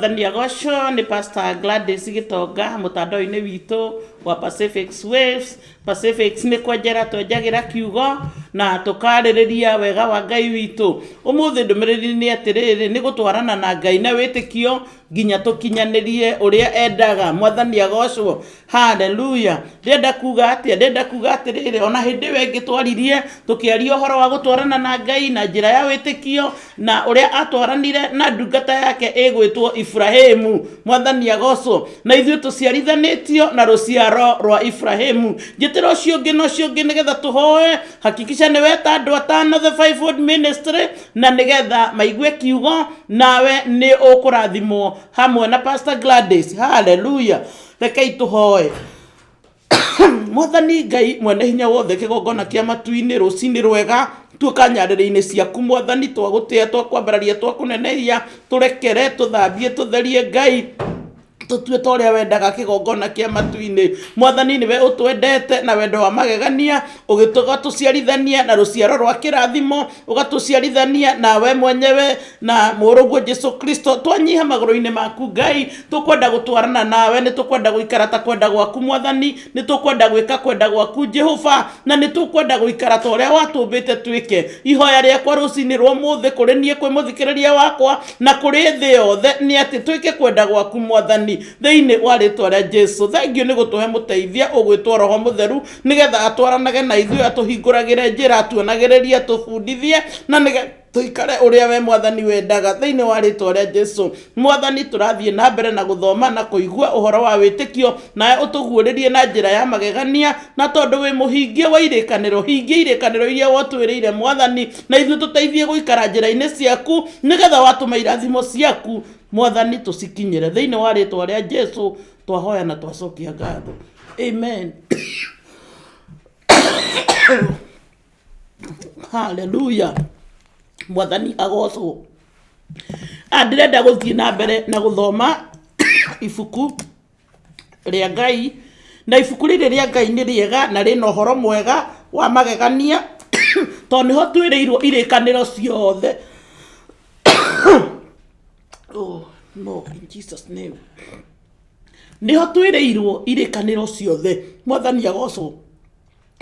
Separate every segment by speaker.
Speaker 1: Mwathani agocwo. Nĩ Pastor Gladys Gĩtonga mũtandao-inĩ witũ wa Pacific Waves. Pacific nĩ kwenjera twenjagĩra kiugo na tũkarĩrĩria wega wa Ngai witũ. Ũmũthĩ ndũmĩrĩri nĩ atĩrĩrĩ, nĩ gũtwarana na Ngai na wĩtĩkio nginya tũkinyanĩrie ũrĩa endaga. Mwathani agocwo. Haleluya. Ndĩrenda kuga atĩa? Ndĩrenda kuga atĩrĩrĩ, ona hĩndĩ ĩyo ĩngĩ twaririe tũkĩaria ũhoro wa gũtwarana na Ngai na njĩra ya wĩtĩkio na ũrĩa atwaranire na ndungata yake ĩgwĩtwo Iburahĩmu. Mwathani agocwo. Na ithuĩ tũciarithanĩtio na rũciaro rwa Iburahĩmu. Njĩtĩra ũcio ũngĩ na ũcio ũngĩ nĩgetha tũhoe. Hakikisha nĩ weta andũ atano the fivefold ministry na nĩgetha maigue kiugo nawe nĩ ũkũrathimwo hamwe na Pastor Gladys. Haleluya. Rekei tũhoe. Mwathani Ngai mwene hinya wothe, kĩgongona kĩa matu-inĩ, rũcinĩ rwega tuoka nyarĩrĩ-inĩ ciaku Mwathani, twagũtĩa, twakwambararia, twakũnenehia, tũrekere, tũthambie, tũtherie Ngai, tũtue ta ũrĩa wendaga, kĩgongona kĩa matu-inĩ. Mwathani, nĩwe ũtwendete na wendo wa magegania, ũgĩtũciarithania na rũciaro rwa kĩrathimo, ũgatũciarithania nawe mwenyewe na mũrũguo Jesu Kristo. Twanyiha magũrũ-inĩ maku Ngai, tũkwenda gũtwarana nawe, nĩ tũkwenda gũikara ta kwenda gwaku Mwathani, nĩ tũkwenda gwĩka kwenda gwaku Jehova, na nĩ tũkwenda gũikara ta ũrĩa watũmbĩte twĩke. Ihoya rĩakwa rũcinĩ rwa ũmũthĩ kũrĩ niĩ, kwĩ mũthikĩrĩria wakwa na kũrĩ thĩ yothe nĩ atĩ twĩke kwenda gwaku Mwathani, thĩinĩ wa rĩtwa rĩa Jesu. Thengiũ nĩ gũtũhe mũteithia ũgwĩtwo Roho Mũtheru, nĩgetha atwaranage na ithuĩ, atũhingũragĩre njĩra, atuonagĩrĩrie, atũbundithie, na nĩgetha tũikare ũrĩa we Mwathani wendaga, thĩinĩ wa rĩtwa rĩa Jesu. Mwathani, tũrathiĩ na mbere na gũthoma na kũigua ũhoro wa wĩtĩkio, nawe ũtũguũrĩrie na njĩra ya magegania, na tondũ wĩ mũhingia wa irĩkanĩro, hingia irĩkanĩro iria wotwĩrĩire Mwathani, na ithuĩ tũteithie gũikara njĩra-inĩ ciaku, nĩgetha watũma irathimo ciaku Mwathani tũcikinyĩre, thĩinĩ wa rĩtwa rĩa Jesu twahoya na twacokia ngatho, amen. Haleluya, Mwathani agocwo. Ndĩrenda gũthiĩ na mbere na gũthoma ibuku rĩa Ngai, na ibuku rĩrĩ rĩa Ngai nĩ rĩega na rĩna ũhoro mwega wa magegania, tondũ nĩho twĩrĩirwo irĩkanĩro ciothe. Oh, no, in Jesus name. Nĩho twĩrĩirwo irĩkanĩro ciothe. Mwathani agocwo.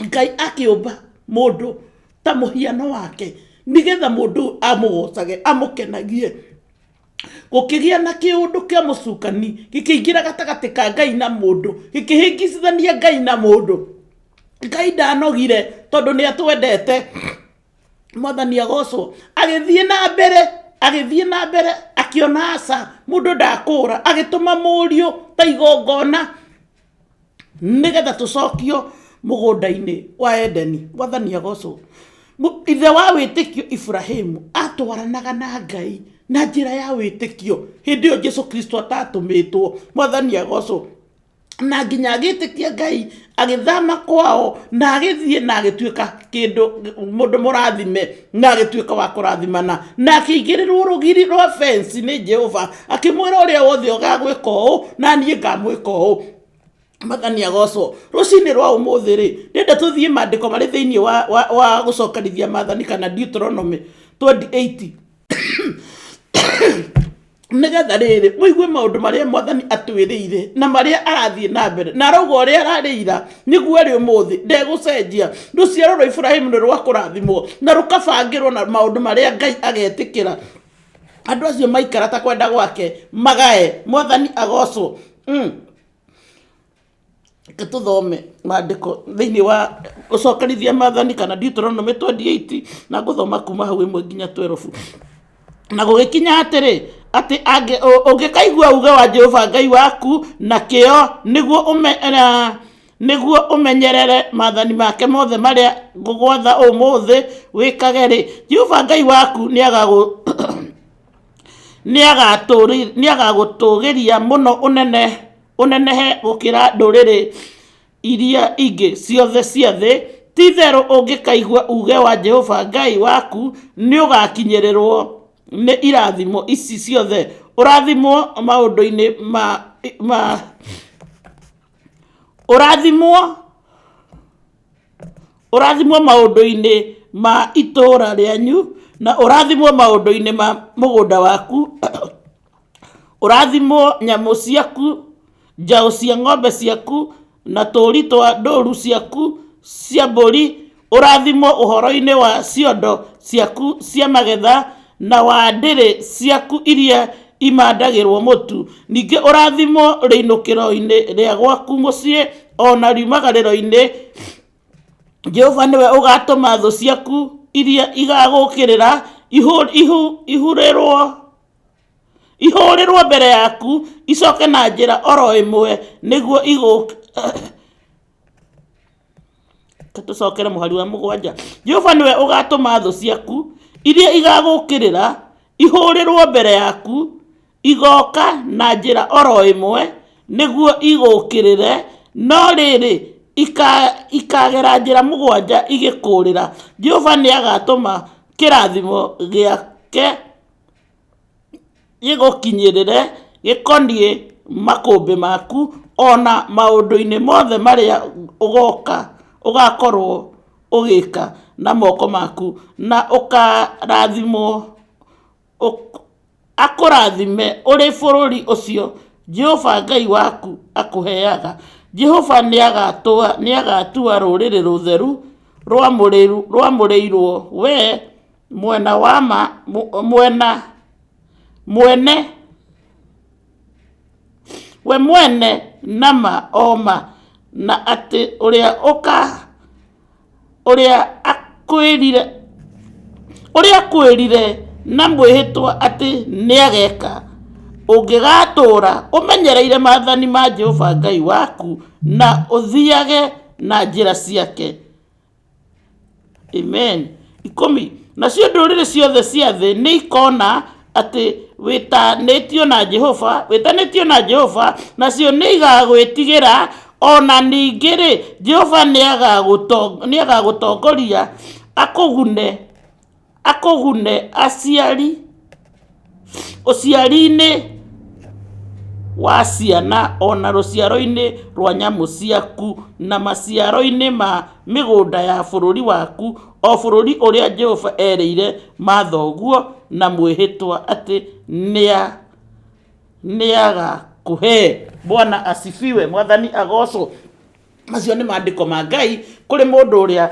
Speaker 1: Ngai akĩũmba mũndũ ta mũhiano wake, nĩgetha mũndũ amũgocage, amũkenagie. Gũkĩgĩa na kĩũndũ kĩa mũcukani gĩkĩingĩra gatagatĩ ka Ngai na mũndũ, gĩkĩhĩngicithania Ngai na mũndũ. Ngai ndanogire tondũ nĩ atwendete. Mwathani agocwo. Agĩthiĩ na mbere, agĩthiĩ na mbere, akĩona aca, mũndũ ndakũra, agĩtũma mũriũ ta igongona nĩgetha tũcokio mũgũnda-inĩ wa Edeni. Mwathani agocwo. Ithe wa wĩtĩkio Iburahĩmu atwaranaga na Ngai na njĩra ya wĩtĩkio hĩndĩ ĩyo Jesu Kristo atatũmĩtwo. Mwathani agocwo. Na nginya agĩtĩkia Ngai, agĩthama kwao na agĩthiĩ na agĩtuĩka kĩndũ, mũndũ mũrathime, na agĩtuĩka wa kũrathimana, na akĩigĩrĩrwo rũgiri rwa fence nĩ Jehova, akĩmwĩra ũrĩa wothe ũgagwĩka ũũ na niĩ ngamwĩka ũũ. Mwathani agocwo. Rũcinĩ rwa ũmũthĩ rĩ, ndĩrenda tũthiĩ maandĩko marĩ thĩinĩ wa gũcokanithia maathani kana Deuteronomy 28, nĩgetha rĩrĩ mũigue maũndũ marĩa Mwathani atwĩrĩire na marĩa arathiĩ na mbere na arauga ũrĩa ararĩ ira nĩguo arĩ ũmũthĩ, ndegũcenjia. Rũciaro rwa Iburahĩmu nĩ rwa kũrathimwo na rũkabangĩrwo na maũndũ marĩa Ngai agetĩkĩra andũ acio maikara ta kwenda gwake magae. Mwathani agocwo. Reke tũthome maandĩko thĩinĩ wa gũcokerithia maathani kana Deuteronomy 28, na ngũthoma kuma hau 1 nginya 12. Na gũgĩkinya atĩrĩ, atĩ ũngĩkaigua uuge wa Jehova Ngai waku na kĩyo, nĩguo ũmenyerere maathani make mothe marĩa ngũgwatha ũmũthĩ wĩkage-rĩ, Jehova Ngai waku nĩagagũtũũgĩria mũno ũnene ũnenehe gũkĩra ndũrĩrĩ iria ingĩ ciothe cia thĩ. Ti-itherũ ũngĩkaigua uuge wa Jehova Ngai waku, nĩũgakinyĩrĩrwo nĩ irathimo ici ciothe, ũrathimwo maũndũ-inĩ ma, ma ũrathimwo ũrathimwo maũndũ-inĩ ma itũũra rĩanyu, na ũrathimwo maũndũ-inĩ ma mũgũnda waku. Ũrathimwo nyamũ ciaku, njaũ cia ng'ombe ciaku, na tũũri twa ndũũru ciaku cia mbũri. Ũrathimwo ũhoro-inĩ wa ciondo ciaku cia magetha, na wa ndĩrĩ ciaku iria imandagĩrwo mũtu. Ningĩ ũrathimwo rĩinũkĩro-inĩ rĩa gwaku mũciĩ, o na riumagarĩro-inĩ. Jehova nĩwe ũgaatũma thũ ciaku iria igaagũũkĩrĩra ihũrĩrwo mbere yaku, icoke na njĩra oro ĩmwe nĩguo igũ tũcokere mũhari wa mũgwanja. Jehova nĩwe ũgaatũma thũ ciaku iria igaagũũkĩrĩra ihũrĩrwo mbere yaku, Igooka na njĩra o ro ĩmwe nĩguo igũũkĩrĩre, no rĩrĩ, ikaagera njĩra mũgwanja igĩkũũrĩra. Jehova nĩagatũma kĩrathimo gĩake gĩgũkinyĩrĩre gĩkoniĩ makũmbĩ maku, o na maũndũ-inĩ mothe marĩa ũgaakorwo ũgĩka na moko maku, na ũkaarathimwo akũrathime ũrĩ bũrũri ũcio Jehova Ngai waku akũheaga. Jehova nĩagatua rũrĩrĩ rũtheru rwamũrĩirwo we we mwene na ma o ma, na atĩ ũrĩa ũrĩa akwĩrire ũrĩa akwĩrire na mwĩhĩtwa atĩ nĩageka, ũngĩgatũũra ũmenyereire maathani ma Jehova Ngai waku na ũthiage na njĩra ciake. Amen. 10. Nacio ndũrĩrĩ ciothe cia thĩ nĩ ikona atĩ wĩtanĩtio na Jehova, wĩtanĩtio na Jehova, nacio nĩ igagwĩtigĩra. O na ningĩ-rĩ, Jehova nĩagagũtongoria akũgune, akũgune aciari ũciari-inĩ wa ciana o na rũciaro-inĩ rwa nyamũ ciaku na maciaro-inĩ ma mĩgũnda ya bũrũri waku, o bũrũri ũrĩa Jehova erĩire mathoguo na mwĩhĩtwa atĩ nĩagakũhe. Bwana asifiwe, Mwathani agocwo. Macio nĩ maandĩko ma Ngai kũrĩ mũndũ ũrĩa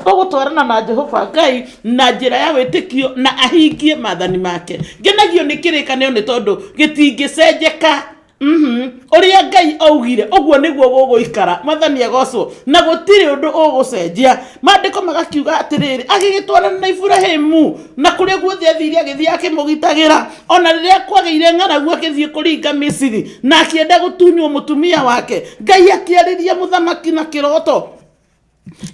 Speaker 1: ũgũtwarana na Jehova Ngai na njĩra ya wĩtĩkio na ahingie maathani make. Ngenagio nĩ kĩrĩkanĩro nĩ tondũ gĩtingĩcenjeka. Ũrĩa Ngai augire ũguo nĩguo gũgũikara. Mwathani agocwo. Na gũtirĩ ũndũ ũgũcenjia. Maandĩko magakiuga atĩrĩrĩ, agĩgĩtwarana na Iburahimu na kũrĩa guothe athire agĩthiĩ akĩmũgitagĩra. Ona rĩrĩa kwagĩire ng'aragu agĩthiĩ kũringa Misiri na akĩenda gũtunywo mũtumia wake, Ngai akĩarĩria mũthamaki na kĩroto.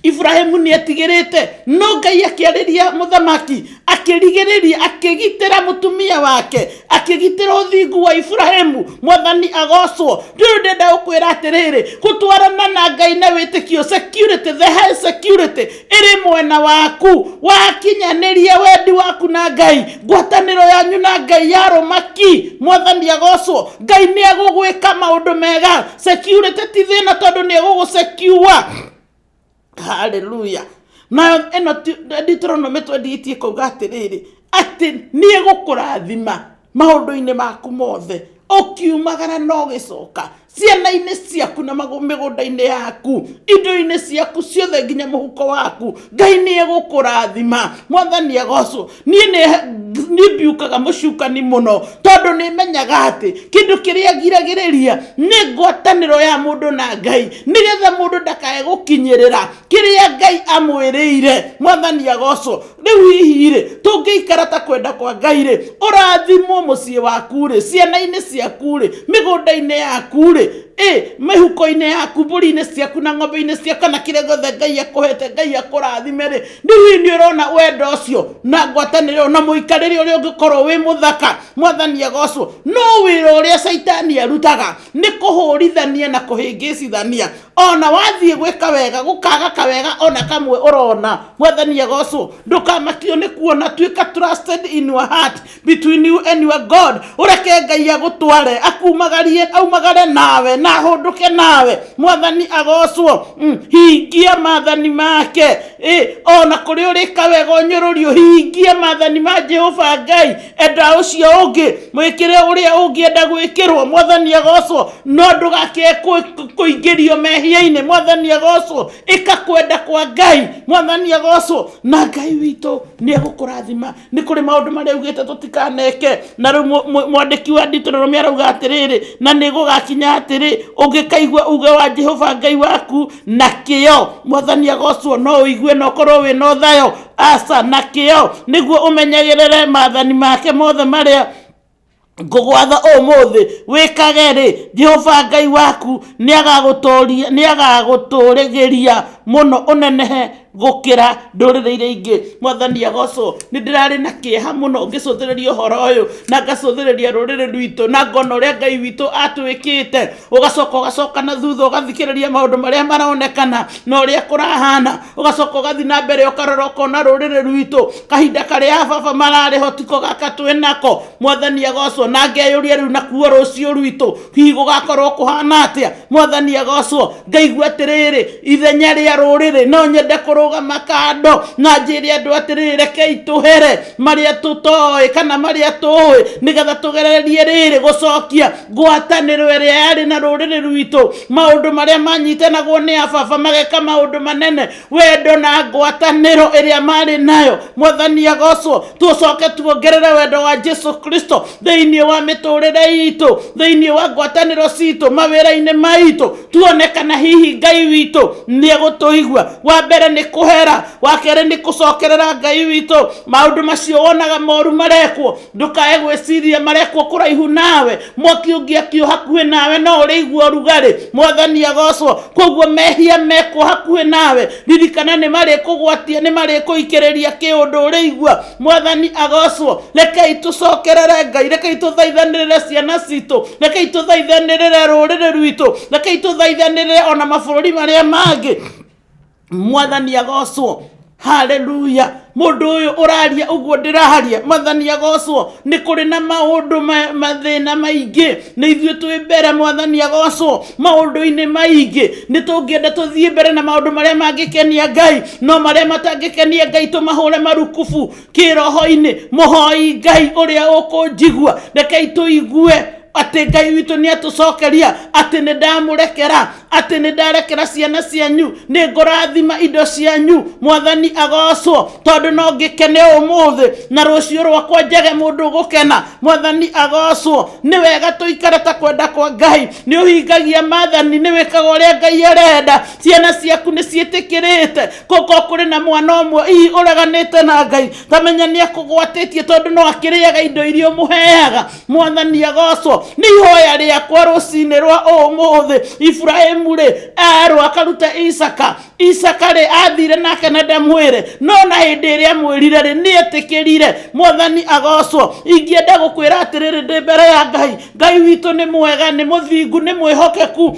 Speaker 1: Iburahimu nĩ etigĩrĩte, no Ngai akĩarĩria mũthamaki, akĩrigĩrĩria, akĩgitĩra mũtumia wake, akĩgitĩra ũthingu wa Iburahimu. Mwathani agocwo. Rĩu ndĩrenda gũkwĩra atĩrĩrĩ, gũtwarana na Ngai na wĩtĩkio, security, the high security ĩrĩ mwena waku. Wakinyanĩria wendi waku na Ngai, ngwatanĩro yanyu na Ngai yarũma ki. Mwathani agocwo. Ngai nĩ egũgwĩka maũndũ mega. Security ti thĩna tondũ nĩ egũgũsecure. Haleluya. Nayo ĩno Deuteronomy 28 ĩkauga atĩrĩrĩ, atĩ nĩ egũkũrathima maũndũ-inĩ maku mothe, ũkiumagara na ũgĩcoka, ciana-inĩ ciaku na mĩgũnda-inĩ yaku, indo-inĩ ciaku ciothe nginya mũhuko waku, Ngai nĩ egũkũrathima. Mwathani agocwo. Niĩ nĩ mbiukaga mũcukani mũno tondũ nĩ menyaga atĩ kĩndũ kĩrĩa ngiragĩrĩria nĩ ngwatanĩro ya mũndũ na Ngai, nĩgetha mũndũ ndakae gũkinyĩrĩra kĩrĩa Ngai amwĩrĩire. Mwathani agocwo. Rĩu hihi rĩ, tũngĩikara ta kwenda kwa Ngai rĩ, ũrathimwo mũciĩ waku rĩ, ciana-inĩ ciaku rĩ, mĩgũnda-inĩ yaku rĩ, ĩ mĩhuko-inĩ yaku, mbũri-inĩ ciaku na ng'ombe-inĩ ciaku, kana kĩrĩa gĩothe Ngai akũhete, Ngai akũrathime rĩ, rĩu hihi nĩ ũrona wendo ũcio na ngwatanĩro na mũikarĩre ũrĩa ũngĩkorwo wĩ mũthaka. Mwathani agocwo. No wĩra ũrĩa Caitani arutaga nĩ kũhũrithania na kũhĩngĩcithania. Ona wathiĩ gwĩka wega gũkaga kawega ona kamwe ũrona. Mwathani agocwo. Ndũkamakio nĩ kuona, tuĩka trusted in your heart between you and your God. Ũreke Ngai agũtware, akumagarie, aumagare nawe na Na ahũndũke nawe. Mwathani agocwo. Hingia maathani make. Ona kũrĩ ũrĩka wega ũnyũrũrio, hingia maathani ma Jehova Ngai. Enda ũcio ũngĩ, mwĩkĩre ũrĩa ũngĩenda gwĩkĩrwo. Mwathani agocwo. No ndũgakĩe kũingĩrio mehia-inĩ. Mwathani agocwo. Ĩka kwenda kwa Ngai. Mwathani agocwo. Na Ngai witũ nĩ egũkũrathima. Nĩ kũrĩ maũndũ marĩa augĩte tũtikaneke. Na rĩu mwandĩki wa Deuteronomy arauga atĩrĩrĩ, na nĩ gũgakinya atĩrĩ, ũngĩkaigua uge wa Jehova Ngai waku na kĩyo. Mwathani agocwo. No ũigue na ũkorwo wĩna ũthayo, aca, na kĩyo, nĩguo ũmenyagĩrĩre maathani make mothe marĩa ngũgwatha ũmũthĩ wĩkage rĩ, Jehova Ngai waku nĩagagũtũũrĩgĩria mũno ũnenehe gũkĩra ndũrĩrĩ iria ingĩ. Mwathani agocwo. Nĩ ndĩrarĩ na kĩeha mũno ngĩcũthĩrĩria ũhoro ũyũ, na ngacũthĩrĩria rũrĩrĩ rwitũ, na ngona ũrĩa Ngai witũ atwĩkĩte. Ũgacoka ũgacoka na thutha ũgathikĩrĩria maũndũ marĩa maronekana na ũrĩa kũrahana, ũgacoka ũgathiĩ na mbere ũkarora ũkona rũrĩrĩ rwitũ kahinda karĩa baba mararĩ ho tiko gaka twĩ nako. Mwathani agocwo. Na ngeyũria rĩu nakuo rũciũ rwitũ hihi gũgakorwo kũhana atĩa. Mwathani agocwo. Ngaigua atĩrĩrĩ, ithenya rĩa rũrĩrĩ no nyende kũrũgama kando na njĩre andũ atĩrĩrĩ, rekei tũhere marĩa tũtoĩ kana marĩa tũĩ, nĩgetha tũgererie rĩrĩ gũcokia ngwatanĩro ĩrĩa yarĩ na rũrĩrĩ rwitũ, maũndũ marĩa manyitanagwo nĩ ababa mageka maũndũ manene, wendo na ngwatanĩro ĩrĩa marĩ nayo. Mwathani agocwo. Tũcoke tuongerere wendo wa Jesu Kristo thĩinĩ wa mĩtũrĩre itũ, thĩinĩ wa ngwatanĩro citũ, mawĩra-inĩ maitũ, tuone kana hihi Ngai witũ nĩ egũtũigua. Wa mbere nĩ kũhera, wa kerĩ nĩ gũcokerera Ngai witũ. Maũndũ macio wonaga moru marekwo, ndũkae gwĩciria marekwo kũraihu nawe. Mwaki ũngĩakio hakuhĩ nawe no ũrĩigua ũrugarĩ. Mwathani agocwo. Koguo mehia mekwo hakuhĩ nawe, ririkana nĩ marĩkũgwatia, nĩ marĩkũikĩrĩria kĩũndũ ũrĩigua. Mwathani agocwo. Rekei tũcokerere Ngai, rekei tũthaithanĩrĩre ciana citũ, rekei tũthaithanĩrĩre rũrĩrĩ rwitũ, rekei tũthaithanĩrĩre ona mabũrũri marĩa mangĩ. Mwathani agocwo. Haleluya. Mũndũ ũyũ ũraria ũguo ndĩraria, Mwathani agocwo. Nĩ kũrĩ na maũndũ mathĩna maingĩ, nĩ ithuĩ twĩ mbere. Mwathani agocwo. Maũndũ-inĩ maingĩ nĩ tũngĩenda tũthiĩ mbere na maũndũ marĩa mangĩkenia Ngai, no marĩa matangĩkenia Ngai tũmahũre marukubu kĩroho-inĩ. Mũhoi Ngai ũrĩa ũkũnjigua, rekei tũigue atĩ Ngai witũ nĩ atũcokeria atĩ nĩ ndamũrekera, atĩ nĩ ndarekera ciana cianyu, nĩ ngũrathima indo cianyu. Mwathani agocwo. Tondũ no ngĩkene ũmũthĩ na rũciũ rwakwa njage mũndũ gũkena. Mwathani agocwo. Nĩ wega tũikare ta kwenda kwa Ngai. Nĩ ũhingagia maathani, nĩ wĩkaga ũrĩa Ngai arenda, ciana ciaku nĩ ciĩtĩkĩrĩte. Koko kũrĩ na mwana ũmwe hihi ũreganĩte na Ngai, tamenya nĩ akũgwatĩtie, tondũ no akĩrĩaga indo iria ũmũheaga. Mwathani agocwo. Nĩ ihoya rĩakwa rũcinĩ rwa ũmũthĩ. Ibrahimu rĩ, erwo akaruta Isaka, Isaka rĩ athire nake na ndamwĩre, no na hĩndĩ ĩrĩa amwĩrire rĩ, nĩ etĩkĩrire. Mwathani agocwo. Ingĩenda gũkwĩra atĩrĩrĩ, ndĩ mbere ya Ngai, Ngai witũ nĩ mwega, nĩ mũthingu, nĩ mwĩhokeku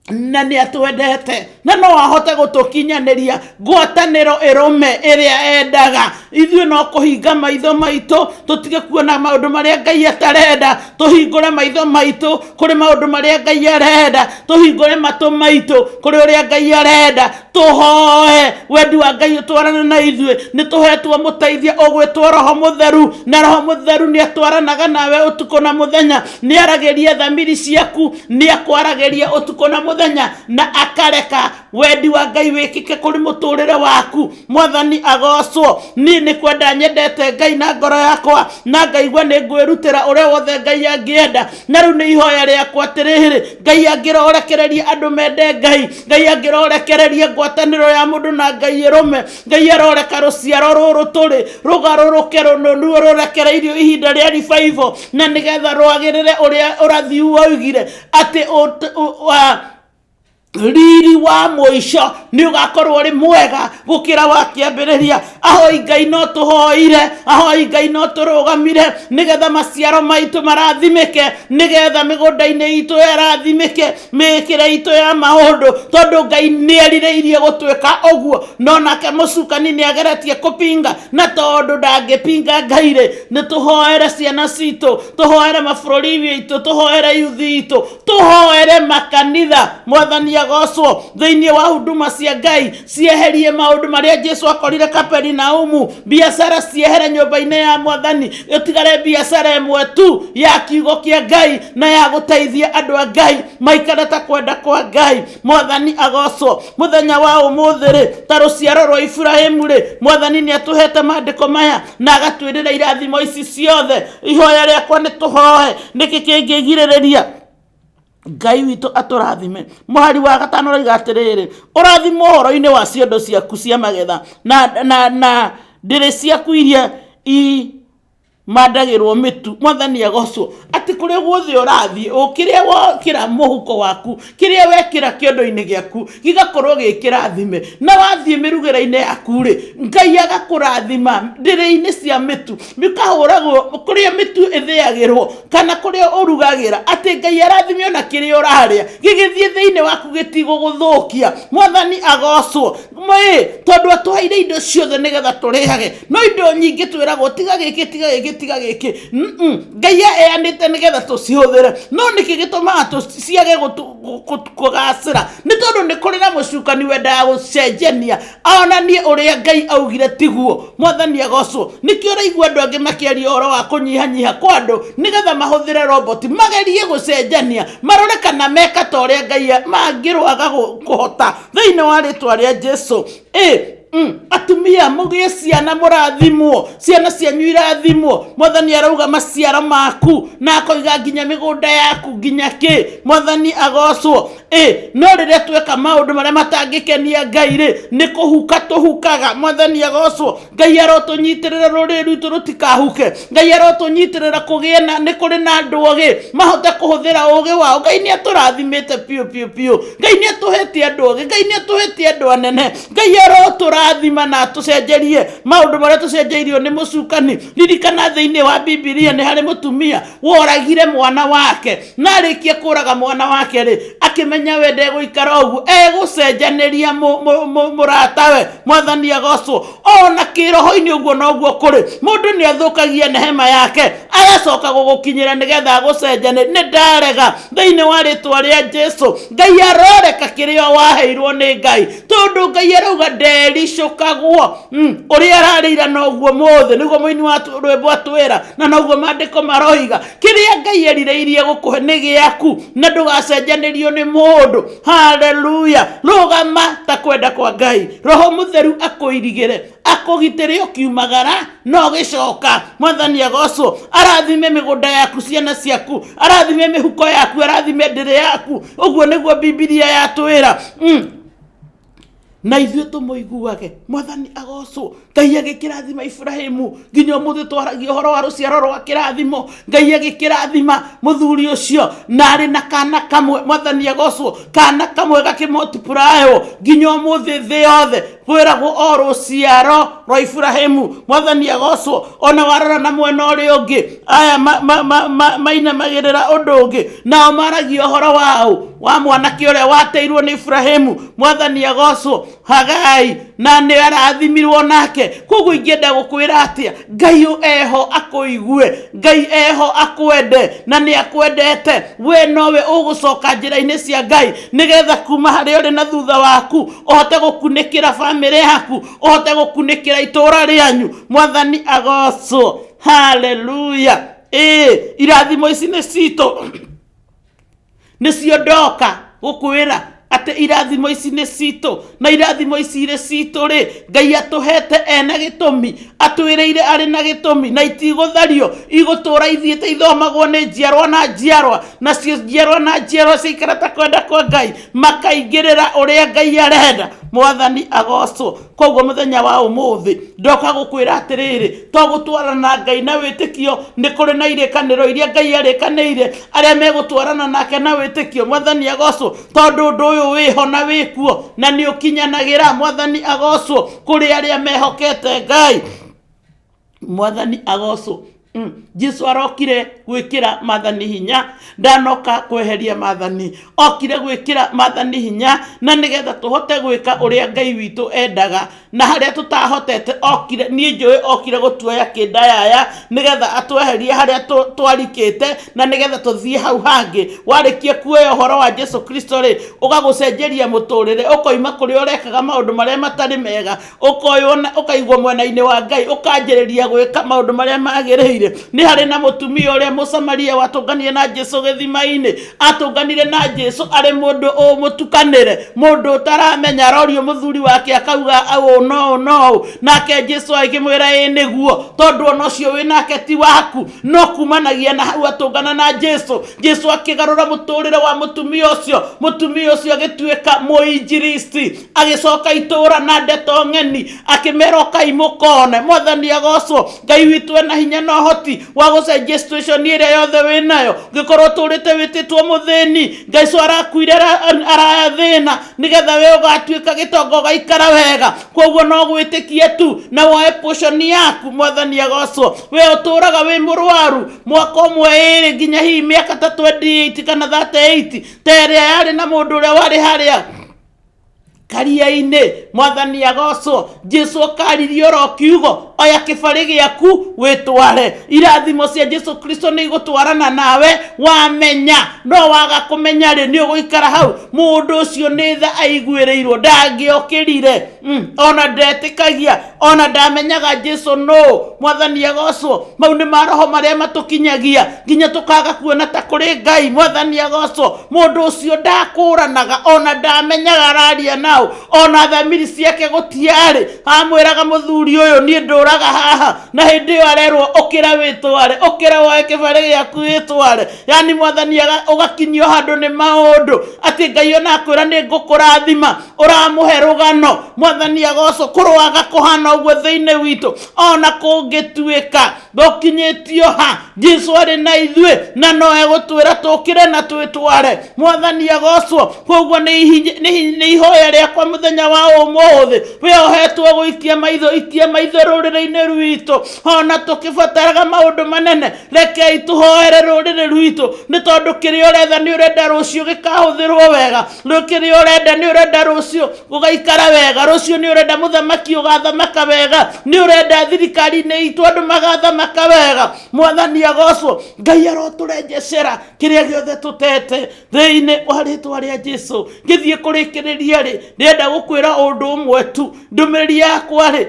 Speaker 1: na nĩ atwendete, na no ahote gũtũkinyanĩria ngwatanĩro ĩrũme ĩrĩa endaga. Ithuĩ no kũhinga maitho maitũ tũtige kuona maũndũ marĩa Ngai atarenda, tũhingũre maitho maitũ kũrĩ maũndũ marĩa Ngai arenda, tũhingũre matũ maitũ kũrĩ ũrĩa Ngai arenda, tũhoe wendi wa Ngai ũtwarane na ithuĩ. Nĩ tũhetwo mũteithia ũgwĩtwo Roho Mũtheru, na Roho Mũtheru nĩ atwaranaga nawe ũtukũ na mũthenya, nĩ aragĩria thamiri ciaku, nĩ akwaragĩria ũtukũ na mũthenya, na akareka wendi wa Ngai wĩkĩke kũrĩ mũtũrĩre waku. Mwathani agocwo. Niĩ nĩ kwenda nyendete Ngai na ngoro yakwa, na ngaigua nĩ ngwĩrutĩra ũrĩa wothe Ngai angĩenda. Na rĩu nĩ ihoya rĩakwa atĩrĩrĩ, Ngai angĩrorekereria andũ mende Ngai, Ngai angĩrorekereria ngwatanĩro ya mũndũ na Ngai ĩrũme, Ngai aroreka rũciaro rũrũ tũrĩ rũgarũrũke rũnũnuo rũrekereirio ihinda rĩa revival, na nĩgetha rwagĩrĩre ũrĩa ũrathi woigire atĩ Riri wa mũico nĩ ũgakorwo ũrĩ mwega gũkĩra wa kĩambĩrĩria. Ahoi Ngai no tũhoire, ahoi Ngai no tũrũgamire, nĩgetha maciaro maitũ marathimĩke, nĩgetha mĩgũnda-inĩ itũ ĩrathimĩke, mĩĩkĩre itũ ya maũndũ, tondũ Ngai nĩ erirĩirie gũtwĩka ũguo. No nake mũcukani nĩ ageretie kũpinga, na tondũ ndangĩpinga Ngai rĩ, nĩ tũhoere ciana citũ, tũhoere mabũrũri witũ, tũhoere yuthi itũ, Tũhoere makanitha. Mwathani agocwo. Thĩinĩ wa huduma cia Ngai cieherie maũndũ marĩa Jesu akorire Kaperinaumu. Biacara ciehere nyũmba-inĩ ya Mwathani, ĩtigare biacara ĩmwe tu ya kiugo kĩa Ngai na ya gũteithia andũ a Ngai maikare ta kwenda kwa Ngai. Mwathani agocwo. Mũthenya wa ũmũthĩ rĩ, ta rũciaro rwa Iburahimu rĩ, Mwathani nĩ atũhete maandĩko maya na agatwĩrĩra irathimo ici ciothe. Ihoya rĩakwa nĩ tũhoe, nĩkĩ kĩngĩgirĩrĩria Ngai witũ atũrathime? Mũhari wa gatano ũroiga atĩrĩrĩ, ũrathimwo ũhoro-inĩ wa ciondo ciaku cia magetha na ndĩrĩ ciaku iria i mandagĩrwo mĩtu. Mwathani agocwo. Atĩ kũrĩa guothe ũrathiĩ, o kĩrĩa wokĩra mũhuko waku, kĩrĩa wekĩra kĩondo-inĩ gĩaku gĩgakorwo gĩ kĩrathime. Na wathiĩ mĩrugĩre-inĩ yaku rĩ, Ngai agakũrathima ndĩrĩ-inĩ cia mĩtu, mĩkahũragwo kũrĩa mĩtu ĩthĩagĩrwo kana kũrĩa ũrugagĩra, atĩ Ngai arathime ona kĩrĩa ũrarĩa gĩgĩthiĩ thĩinĩ waku gĩtigũgũthũkia. Mwathani agocwo. Ĩ, tondũ atũheire indo ciothe nĩgetha tũrĩage, no indo nyingĩ twĩragwo tiga gĩkĩ, tiga gĩkĩ, tiga gĩkĩ. Ngai eanĩte nĩgetha tũcihũthĩre, no nĩkĩ gĩtũmaga ciage kũgacĩra? Nĩ tondũ nĩ kũrĩ na mũcukani wendaga gũcenjania onanie ũrĩa Ngai augire tiguo. Mwathani agocwo. Nĩkĩo ũraigua andũ angĩ makĩaria ũhoro wa kũnyihanyiha kwa andũ nĩgetha mahũthĩre roboti magerie gũcenjania, marore kana meka ta ũrĩa Ngai mangĩrwaga kũhota thĩinĩ wa rĩtwa rĩa Jesu. Ĩ, atumia mũgĩe ciana, mũrathimwo, ciana cianyu irathimwo. Mwathani arauga maciaro maku, na akoiga nginya mĩgũnda yaku, nginya kĩ. Mwathani agocwo. Ĩ, no rĩrĩa tweka maũndũ marĩa matangĩkenia Ngai rĩ, nĩ kũhuka tũhukaga. Mwathani agocwo. Ngai arotũnyitĩrĩra rũrĩrĩ rwitũ rũtikahuke. Ngai arotũnyitĩrĩra kũgĩe na, nĩ kũrĩ na andũ ogĩ mahote kũhũthĩra ũgĩ wao. Ngai nĩ atũrathimĩte biũ biũ biũ. Ngai nĩ atũhete andũ ogĩ, Ngai nĩ atũhete andũ anene. Ngai arotũrathima na atũcenjerie maũndũ marĩa tũcenjeirio nĩ mũcukani. Ririkana thĩinĩ wa Bibilia nĩ harĩ mũtumia woragire mwana wake, na arĩkia kũraga mwana wake rĩ, akĩmenya we ndegũikara ũguo, egũcenjanĩria mũratawe. Mwathani agocwo. Ona kĩroho-inĩ ũguo noguo kũrĩ, mũndũ nĩ athũkagia nehema yake agacoka gũgũkinyĩra nĩgetha agũcenjane. Nĩ ndarega thĩinĩ wa rĩtwa rĩa Jesu. Ngai aroreka kĩrĩa waheirwo nĩ Ngai, tondũ Ngai arauga ndericũkagwo. Ũrĩa ararĩira noguo mũthĩ, nĩguo mũini wa rwĩmbo atwĩra, na noguo maandĩko maroiga. Kĩrĩa Ngai erirĩirie gũkũhe nĩ gĩaku, na ndũgacenjanĩrio nĩ mũndũ. Haleluya! Rũgama ta kwenda kwa Ngai, Roho Mũtheru akũirigĩre, akũgitĩre ũkiumagara na ũgĩcoka. Mwathani agocwo. Arathime mĩgũnda yaku, ciana ciaku, arathime mĩhuko yaku, arathime ndĩrĩ yaku. Ũguo nĩguo Bibilia yatwĩra. Na ithuĩ tũmũiguage. Mwathani agocwo. Ngai agĩkĩrathima Iburahimu nginya ũmũthĩ twaragia ũhoro wa rũciaro rwa kĩrathimo. Ngai agĩkĩrathima mũthuri ũcio na arĩ na kana kamwe. Mwathani agocwo. Kana kamwe gakĩmotipuraywo nginya ũmũthĩ thĩ yothe kwĩragwo o rũciaro rwa Iburahimu. Mwathani agocwo. Ona warora na mwena ũrĩa ũngĩ, aya mainamagĩrĩra ũndũ ũngĩ, nao maragia ũhoro waũ wa mwanake ũrĩa wateirwo nĩ Iburahimu. Mwathani agocwo. Hagai na nĩ arathimirwo nake. Koguo ingĩenda gũkwĩra atĩa, Ngai eho akũigue, Ngai eho akwende, na nĩ akwendete. We nowe ũgũcoka njĩra-inĩ cia Ngai, nĩgetha kuma harĩa ũrĩ na thutha waku ũhote gũkunĩkĩra bamĩrĩ yaku, ũhote gũkunĩkĩra itũũra rĩanyu. Mwathani agocwo. Haleluya. Ĩĩ, irathimo ici nĩ citũ, nĩcio ndoka gũkwĩra atĩ irathimo ici nĩ citũ, na irathimo ici irĩ citũ rĩ, Ngai atũhete ena gĩtũmi, atwĩrĩire arĩ na gĩtũmi, na itigũthario, igũtũra ithiĩte ithomagwo nĩ njiarwa na njiarwa, nacio njiarwa na njiarwa ciaikara ta kwenda kwa Ngai, makaingĩrĩra ũrĩa Ngai arenda. Mwathani agocwo. Koguo mũthenya wa ũmũthĩ ndoka gũkwĩra atĩrĩrĩ, to gũtwarana na Ngai na wĩtĩkio, nĩ kũrĩ na irĩkanĩro iria Ngai arĩkanĩire arĩa megũtwarana nake na wĩtĩkio. Mwathani agocwo. Tondũ ũndũ ũyũ Ũyũ wĩho na wĩkuo na nĩ ũkinyanagĩra. Mwathani agocwo kũrĩ arĩa mehokete Ngai. Mwathani agocwo. Jesu arokire gwĩkĩra mathani hinya, ndanoka kweheria mathani, okire gwĩkĩra mathani hinya na nĩgetha tũhote gwĩka ũrĩa Ngai witũ endaga, na harĩa tũtahotete okire, niĩ njũĩ okire gũtuoya kĩndayaya nĩgetha atweherie harĩa twarikĩte na nĩgetha tũthiĩ hau hangĩ. Warĩkia kuoya ũhoro wa Jesu Kristo rĩ, ũgagũcenjeria mũtũrĩre, ũkoima kũrĩa ũrekaga maũndũ marĩa matarĩ mega, ũkoywo na ũkaigwo mwena-inĩ wa Ngai, ũkanjĩrĩria gwĩka maũndũ marĩa magĩrĩire. Nĩ harĩ na mũtumia ũrĩa Mũsamaria watũnganire na Jesu gĩthima-inĩ. Atũnganire na Jesu arĩ mũndũ ũmũtukanĩre, mũndũ ũtaramenya, arorio mũthuri wake akauga ũũ no ũũ no ũũ, nake Jesu agĩkĩmwĩra ĩĩ nĩguo, tondũ ona ũcio wĩ nake ti waku. No kumanagia na hau atũngana na Jesu, Jesu akĩgarũra mũtũrĩre wa mũtumia ũcio, mũtumia ũcio agĩtuĩka mũinjilisti, agĩcoka itũũra na ndeto ng'eni, akĩmera ũkai mũkone. Mwathani agocwo. Ngai witũ ena hinya na ũhoti wa gũcenjia situation ĩrĩa yothe wĩ nayo. Ũngĩkorwo ũtũrĩte wĩtĩtwo mũthĩni, Ngai ũcio arakuire araya thĩna nĩgetha we ũgatuĩka gĩtonga ũgaikara wega. Koguo no gwĩtĩkie tu na woe portion yaku. Mwathani agocwo. We ũtũraga wĩ mũrwaru mwaka ũmwe ĩrĩ nginya hihi mĩaka ta 28 kana 38 ta ĩrĩa yarĩ na mũndũ ũrĩa warĩ harĩa karia-inĩ. Mwathani agocwo. Jesu akaririe oro kiugo, oya kĩbarĩ gĩaku wĩtware. Irathimo cia Jesu Kristo nĩ igũtwarana nawe wamenya, no waga kũmenya rĩ, nĩ ũgũikara hau. Mũndũ ũcio nĩ tha aiguĩrĩirwo, ndangĩokĩrire, ona ndetĩkagia, ona ndamenyaga Jesu nũ. Mwathani agocwo. Mau nĩ maroho marĩa matũkinyagia nginya tũkaga kuona ta kũrĩ Ngai. Mwathani agocwo. Mũndũ ũcio ndakũranaga, ona ndamenyaga araria nao, ona thamiri ciake gũtiarĩ. Amwĩraga mũthuri ũyũ, niĩ ndũraga haha, na hĩndĩ ĩyo arerwo ũkĩra wĩtware, ũkĩra woe kĩbarĩ gĩaku wĩtware. Yani Mwathani ũgakinyio handũ nĩ maũndũ atĩ Ngai ona akwĩra nĩ ngũkũrathima, ũramũhe rũgano. Mwathani agocwo. Kũroaga kũhana ũguo thĩinĩ witũ, ona kũngĩtuĩka gũkinyĩtio ha, Jesu arĩ na ithuĩ na no egũtwĩra tũkĩre na twĩtware. Mwathani agocwo. Koguo nĩ ihoya rĩakwa mũthenya wa ũmũthĩ, we ũhetwo gũikia maitho, ikia maitho rũrĩrĩ-inĩ rwitũ. Ona tũkĩbataraga maũndũ manene, rekei tũhoere rũrĩrĩ rwitũ, nĩ tondũ kĩrĩa ũretha nĩ ũrenda rũciũ gĩkahũthĩrwo wega, kĩrĩa ũrenda nĩ ũrenda rũciũ gũgaikara wega, rũciũ nĩ ũrenda mũthamaki ũgathamaka wega, nĩ ũrenda thirikari-inĩ itũ andũ magathamaka wega. Mwathani agocwo. Ngai arotũrejecera kĩrĩa gĩothe tũtete thĩinĩ wa rĩtwa rĩa Jesu. Ngĩthiĩ kũrĩkĩrĩria rĩ, ndĩrenda gũkwĩra ũndũ ũmwe tu. Ndũmĩrĩri yakwa rĩ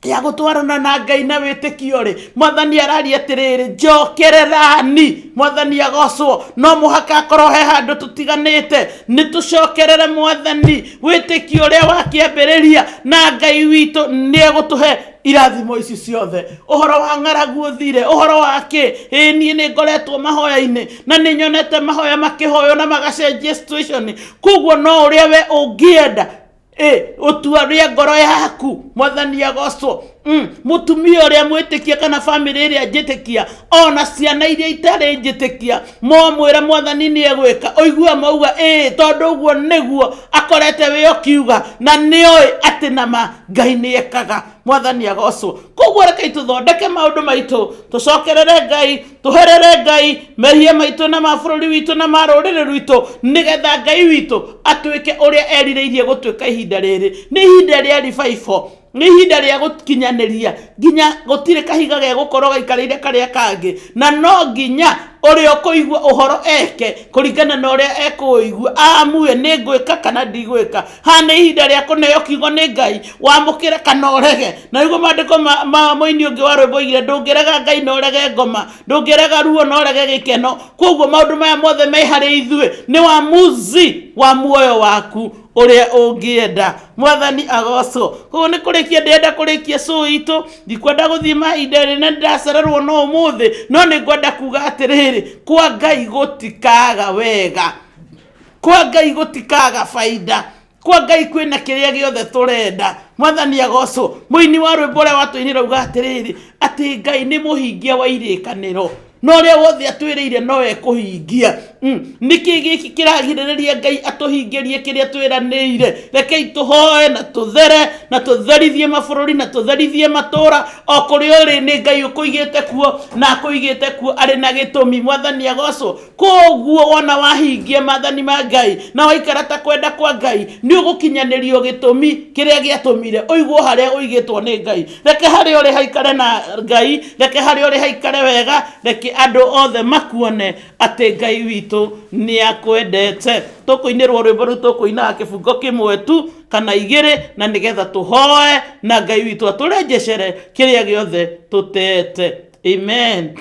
Speaker 1: ya gũtwarana na Ngai na wĩtĩkio rĩ, Mwathani araria atĩrĩrĩ, njokererani. Mwathani agocwo. No mũhaka akorwo he handũ tũtiganĩte, nĩ tũcokerere Mwathani wĩtĩkio ũrĩa wa kĩambĩrĩria, na Ngai witũ nĩ egũtũhe irathimo ici ciothe. Ũhoro wa ng'aragu ũthire, ũhoro wa kĩ, ĩĩ niĩ nĩ ngoretwo mahoya-inĩ na nĩ nyonete mahoya makĩhoywo na magacenjia situation. Koguo no ũrĩa we ũngĩenda ũtua rĩa ngoro yaku. Mwathani agocwo. Mũtumia ũrĩa mwĩtĩkia kana bamĩrĩ ĩrĩa njĩtĩkia, ona ciana iria itarĩ njĩtĩkia, momwĩra Mwathani nĩ egwĩka, ũigua mauga ĩĩ, tondũ ũguo nĩguo akorete wĩ ũkiuga, na nĩoĩ atĩ nama Ngai nĩ ekaga. Mwathani agocwo. Koguo rekei tũthondeke maũndũ maitũ, tũcokerere Ngai, tũherere Ngai mehia maitũ na ma bũrũri witũ na ma rũrĩrĩ rwitũ, nĩgetha Ngai witũ atuĩke ũrĩa erirĩirie gũtuĩka ihinda rĩrĩ. Nĩ ihinda rĩa revival, nĩ ihinda rĩa gũkinyanĩria, nginya gũtirĩ kahiga gegũkorwo gaikarĩire karĩa kangĩ, na no nginya ũrĩa ũkũigua ũhoro eke kũringana na ũrĩa ekũũigua, aamue nĩ ngwĩka kana ndigwĩka. Haha nĩ ihinda rĩa kũneo kiugo nĩ Ngai, wamũkĩre kana ũrege. Na nĩguo maandĩko ma mũini ũngĩ wa rwĩmbo oigire, ndũngĩrega Ngai na ũrege ngoma, ndũngĩrega ruo na ũrege gĩkeno. Koguo maũndũ maya mothe me harĩ ithuĩ, nĩ wamuzi wa muoyo waku ũrĩa ũngĩenda. Mwathani agocwo. Koguo nĩ kũrĩkia ndĩrenda kũrĩkia show itũ, ndikwenda gũthiĩ mahinda rĩ na nĩndacererwo no ũmũthĩ, no nĩ ngwenda kuga atĩrĩrĩ, kwa Ngai gũtikaga wega, kwa Ngai gũtikaga baida, kwa Ngai kwĩna kĩrĩa gĩothe tũrenda. Mwathani agocwo. Mũini wa rwĩmbo ũrĩa watũinĩra auga atĩrĩrĩ, atĩ Ngai nĩ mũhingia wa irĩkanĩro. Na ũrĩa wothe atwĩrĩire no ekũhingia. Nĩkĩ gĩkĩ kĩragirĩrĩria Ngai atũhingĩrie kĩrĩa twĩranĩire? Rekei tũhoe na tũthere na tũtherithie mabũrũri na tũtherithie matũũra. O kũrĩa ũrĩ nĩ Ngai ũkũigĩte kuo, na akũigĩte kuo arĩ na gĩtũmi. Mwathani agocwo. Koguo wona wahingia maathani ma Ngai na waikara ta kwenda kwa Ngai, nĩ ũgũkinyanĩrio gĩtũmi kĩrĩa gĩatũmire ũigwo harĩa ũigĩtwo nĩ Ngai. Reke harĩa ũrĩ haikare na Ngai, reke harĩa ũrĩ haikare wega, reke andũ othe makuone atĩ Ngai witũ nĩ akwendete. Tũkũinĩrwo rwĩmbo rũu tũkũinaga kĩbungo kĩmwe tu kana igĩrĩ, na nĩgetha tũhoe na Ngai witũ atũrejecere kĩrĩa gĩothe tũtete. Amen.